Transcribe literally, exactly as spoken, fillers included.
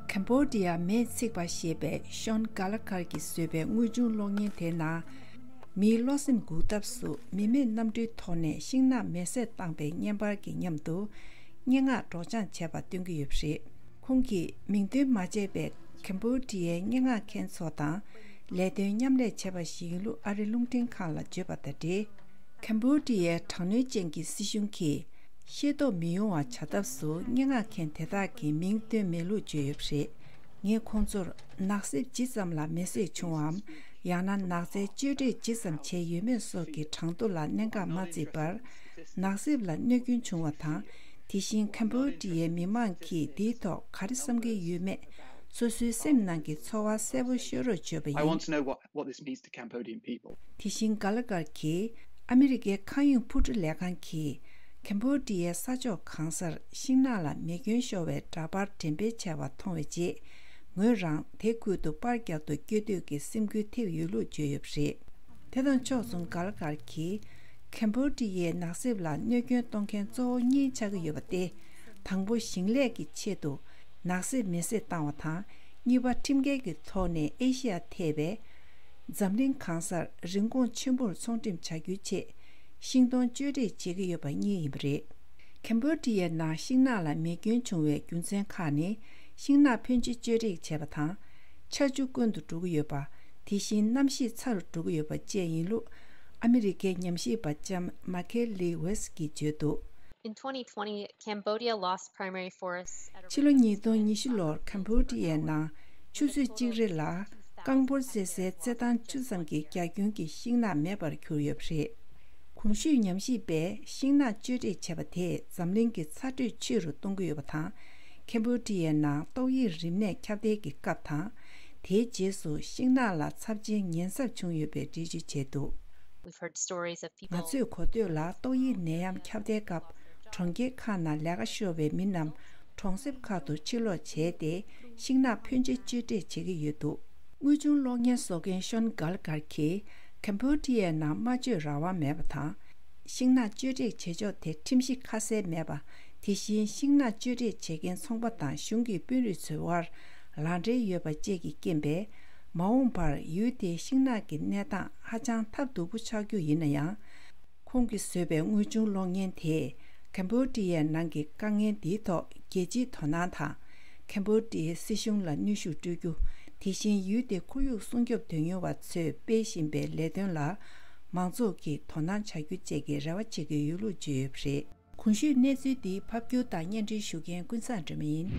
Cambodia མེས་འཚིག་པ་ཞེས་པའི་ཤོན་གྷ་ལ་གྷར་གྱིས་བཟོས་པའི་དངོས་བྱུང་གློག་བརྙན་དེའི་ནང་། མིའི་བློ་སེམས་འགུག་ཐབས་སུ་མི་མེད་གནམ་གྲུའི་ཐོག་ནས་ཤིང་ནགས་མེ་བསྲེགས་བཏང་པའི་བརྙན་པར་གྱི་མཉམ་དུ། སྙན་ངག་སྒྲོག་སྦྱང་བྱས་པ་སྟོན་གྱི་ཡོད་པ་རེད། ཁོང་གིས་མིང་འདོན་མ་བྱས་པའི་ཁམ་བྷོ་ཌི་ཡའི་སྙན་ངག་མཁན་ཚོ་དང་ལས་དོན་མཉམ་ལས་བྱས་པ་ཞིག་ཡིན་ལུགས་ཨ་རི་རླུང་འཕྲིན་ཁང་ལ་བརྗོད་པ་དང་འབྲེལ། ཁམ་བྷོ་ཌི་ཡའི་དྲག་གནོན་ཅན་གྱི་སྲིད་གཞུང་གིས་ཤེས་རྟོགས་མི་ཡོང་བ་བྱ་ཐབས་སུ་སྙན་ངག་མཁན་དེ་དག་གི་མིང་བཏོན་མེད་ལུགས་བརྗོད་ཡོད་པ་རེད། ངས་ཁོང་ཚོར་ནགས་གསེབ་ཇི་ཙམ་ལ་མེ་བསྲེགས་བྱུང་བའམ། ཡང་ན་ནགས་ཚལ་གཅོད་འབྲེག་ཇི་ཙམ་བྱས་ཡོད་མེད་སོགས་ཀྱི་གྲངས་ཐོ་ལ་གནད་འགག་མ་བརྩིས་པར། ནགས་གསེབ་ལ་གནོད་སྐྱོན་བྱུང་བ་དང་། དེ་བཞིན་ཁམ་བྷོ་ཌི་ཡའི་མི་མང་གིས་འདིའི་ཐོག་ག་རེ་བསམ་གྱི་ཡོད་མེད། སོ་སོའི་སེམས་ནང་གི་ཚོར་བ་གསལ་པོ་ཤོད་རོགས་བརྗོད་པ་I ཡིན། Want to know what, what this means to Cambodian people. དེ་བཞིན་གྷ་ལ་གྷར་གྱིས་ཨ་མི་རི་ཀའི་མཁའ་དབྱིངས་འཕུར་གྲུ་ལས་ཁང་གིས་ཁམ་བྷོ་ཌི་ཡའི་ས་ཕྱོགས་གང་སར་ཤིང་ནགས་ལ་མེ་སྐྱོན་ཤོར་བའི་འདྲ་པར་འགྲེམས་སྤེལ་བྱས་པ་མཐོང་བའི་རྗེས། ངོས་རང་དེ་ཁུལ་དུ་པར་རྒྱག་ཏུ་བསྐྱོད་འདོད་ཀྱི་སེམས་འགུལ་ཐེབས་ཡོད་ལུགས་བརྗོད་ཡོད་པ་རེད། དེ་དང་ཕྱོགས་མཚུངས་གྷ་ལ་གྷར་གྱིས་ཁམ་བྷོ་ཌི་ཡའི་ནགས་གསེབ་ལ་གནོད་སྐྱོན་གཏོང་མཁན་གཙོ་བོ་གཉིས་ཆགས་ཀྱི་ཡོད་པ་སྟེ། དང་པོ་ཞིང་ལས་ཀྱི་ཆེད་དུ་ནགས་གསེབ་མེ་བསྲེགས་བཏང་བ་དང་། གཉིས་པ་ཁྲིམས་འགལ་གྱི་ཐོག་ནས་ཨེ་ཤི་ཡ་ཐེ་བའི་འཛམ་གླིང་གང་སར་རིན་གོང་ཆེན་པོར་ཚོང་འགྲེམས་བྱ་རྒྱུའི་ཆེད་ཤིང་སྡོང་གཅོད་འབྲེག་བྱེད་ཀྱི་ཡོད་པ་གཉིས་ཡིན་པ་རེད། ཁམ་བྷོ་ཌི་ཡའི་ནང་ཤིང་ནགས་ལ་མེ་སྐྱོན་བྱུང་བའི་རྒྱུ་མཚན་ཁག་ནི། ཤིང་ནགས་ཕོན་ཆེ་གཅོད་འབྲེག་བྱས་པ་དང་། ཆར་ཆུ་དཀོན་དུ་འགྲོ་གི་ཡོད་པ། དེ་བཞིན་གནམ་གཤིས་ཚ་རུ་འགྲོ་གི་ཡོད་པ་བཅས་ཡིན་ལུགས། ཨ་མི་རི་ཀའི་ཉམས་ཞིབ་པ་ལྕམ་མ་ཁེ་ལི་ཝེ་སི་ཀྱིས་བརྗོད་འདུག In twenty twenty, Cambodia lost primary forests at a ཕྱི་ལོ་ཉིས་སྟོང་ཉི་ཤུ་ལོར་ཁམ་བྷོ་ཌི་ཡའི་ནང་ཆུ་ཚོད་གཅིག་རེ་ལ་རྐང་འབོར་བརྩི་སའི་རྩེད་ཐང་བཅུ་ཙམ་གྱི་རྒྱ་ཁྱོན་གྱི་ཤིང་ནགས་མེད་པར་གྱུར་ཡོད་པ་རེད། གོང་ཞུས་ཉམས་ཞིབ་པས་ཤིང་ནགས་གཅོད་འབྲེག་བྱས་པ་དེས་འཛམ་གླིང་གི་ཚ་དྲོད་ཆེ་རུ་གཏོང་གི་ཡོད་པ་དང་། ཁམ་བྷོ་ཌི་ཡའི་ནང་ཏོག་དབྱིབས་རིམས་ནད་ཁྱབ་གདལ་གྱི་སྐབས་དང་། དེའི་རྗེས་སུ་ཤིང་ནགས་ལ་ཚབས་ཆེན་ཉེན་ཚབས་བྱུང་ཡོད་པའི་འགྲེལ་བརྗོད་བྱས་འདུག We've heard stories of people ང་ཚོས་གོ་ཐོས་ལ་ཏོག་དབྱིབས་ནད་ཡམས་ཁྱབ་གདལ་སྐབས་གྲོང་ཁྱེར་ཁག་ནང་ལས་ཀ་ཤོར་བའི་མི་རྣམས་གྲོང་གསེབ་ཁག་ཏུ་ཕྱིར་ལོག་བྱས་ཏེ་ཤིང་ནགས་ཕོན་ཆེ་གཅོད་འབྲེག་བྱེད་ཀྱི་ཡོད་འདུག་དངོས་བྱུང་གློག་བརྙན་བཟོ་མཁན་ཤོན་གྷལ་གྷར་གྱིས་ཁམ་བྷོ་ཌི་ཡའི་ནང་སྨྲ་བརྗོད་རང་དབང་མེད་པ་དང་། ཤིང་ནགས་གཅོད་འབྲེག་བྱེད་ཕྱོགས་དེ་ཁྲིམས་གཞི་ཁ་གསལ་མེད་པ། དེ་བཞིན་ཤིང་ནགས་གཅོད་འབྲེག་བྱེད་མཁན་ཚོང་པ་དང་གཞུང་གི་དཔོན་རིགས་ཚོའི་དབར་ལག་འབྲེལ་ཡོད་པ་བཅས་ཀྱི་རྐྱེན་པས། མ་འོངས་པར་ཡུལ་དེའི་ཤིང་ནགས་ཀྱི་གནས་སྟངས་ཧ་ཅང་ཐབས་སྡུག་པོ་ཆགས་རྒྱུ་ཡིན་ན་ཡང་། ཁོང་གིས་བཟོས་པའི་དངོས་བྱུང་གློག་བརྙན་དེས་ཁམ་བྷོ་ཌི་ཡའི་ནང་གི་དཀའ་ངལ་འདིའི་ཐོག་རྒྱལ་སྤྱིའི་དོ་སྣང་དང་། ཁམ་བྷོ་ཌི་ཡའི་སྲིད་གཞུང་ལ་གནོན་ཤུགས་སྤྲོད་རྒྱུ། དེ་བཞིན་ཡུལ་དེའི་ཁོར་ཡུག་སྲུང་སྐྱོབ་དོན་གཉེར་བ་ཚོས་སྤེལ་བཞིན་པའི་ལས་དོན་ལ་མང་ཚོགས་ཀྱིས་དོ་སྣང་བྱ་རྒྱུ་བཅས་ཀྱི་རེ་བ་བྱེད་ཀྱི་ཡོད་ལུགས་བརྗོད་ཡོད་པ་རེད། གོང་ཞུས་གནས་ཚུལ་འདི་ཕབ་སྒྱུར་དང་སྙན་སྒྲོན་ཞུ་མཁན་ཀུན་བཟང་སྒྲོལ་མ་ཡིན།